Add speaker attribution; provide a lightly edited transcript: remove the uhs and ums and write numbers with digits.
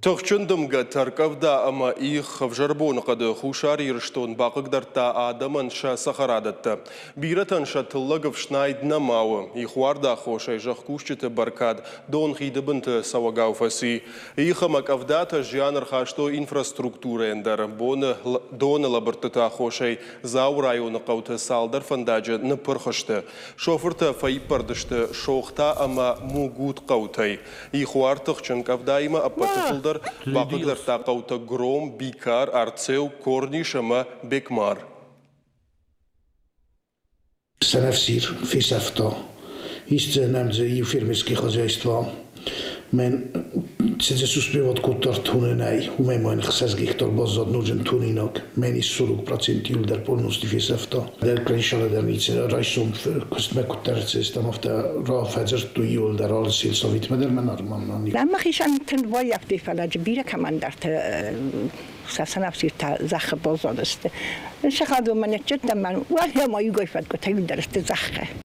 Speaker 1: Тыхджын дымгӕ, тӕрккъӕвда ӕмӕ их ӕвзӕр боныхъӕды Хуссар Ирыстон бахъыгдардта адӕмӕн сӕ цӕхӕрадӕттӕ. Бирӕтӕн сӕ тыллӕг ӕфснайд нӕма у. Ихуарды аххосӕй зӕхкусджыты бӕркад дон хиды бынты цӕуӕгау фӕци. Их ӕмӕ къӕвдатӕ зиан ӕрхастой инфраструктурӕйӕн дӕр. Боны доны лӕбырдтыты аххосӕй Дзауы районы хъӕуты цалдӕр фӕндаджы ныппырх сты. Шофыртӕ фӕиппӕрд сты Сохта ӕмӕ Мугут хъӕутӕй. Ихуард тыхджын къӕвдаимӕ ӕппӕты фылдӕр бахъыгдардта хъӕутӕ Гром, Бикар, Арцеу, Корнис ӕмӕ Бекмар.
Speaker 2: Сӕнӕфсир фесӕфта. Ис нӕм дзы иу фермерский хозяйство. Мӕн цы успевать кодта тунынӕй, уымӕй ма 6 гектар баззад ноджы тунинаг. Мӕн ис 40% иуылдӕр полностью фесӕфта. Дӕр крышала дӕр ницы райсом куыстмӕ куыддӕр ӕрцыдыстӕм, афтӕ фӕдзырдтой иуылдӕр алы сельсоветмӕ дӕр мӕ нормально.
Speaker 3: Мӕхицӕн тынг баййӕфтой, фӕлӕ бирӕ кӕмӕндӕрты сӕ сӕнӕфсиртӕ зӕххы баззадысты. Сӕхӕдон мӕ ныццыдтӕн, мӕн уӕлӕ ма иугай фӕткъуытӕ иуылдӕр сты зӕххы.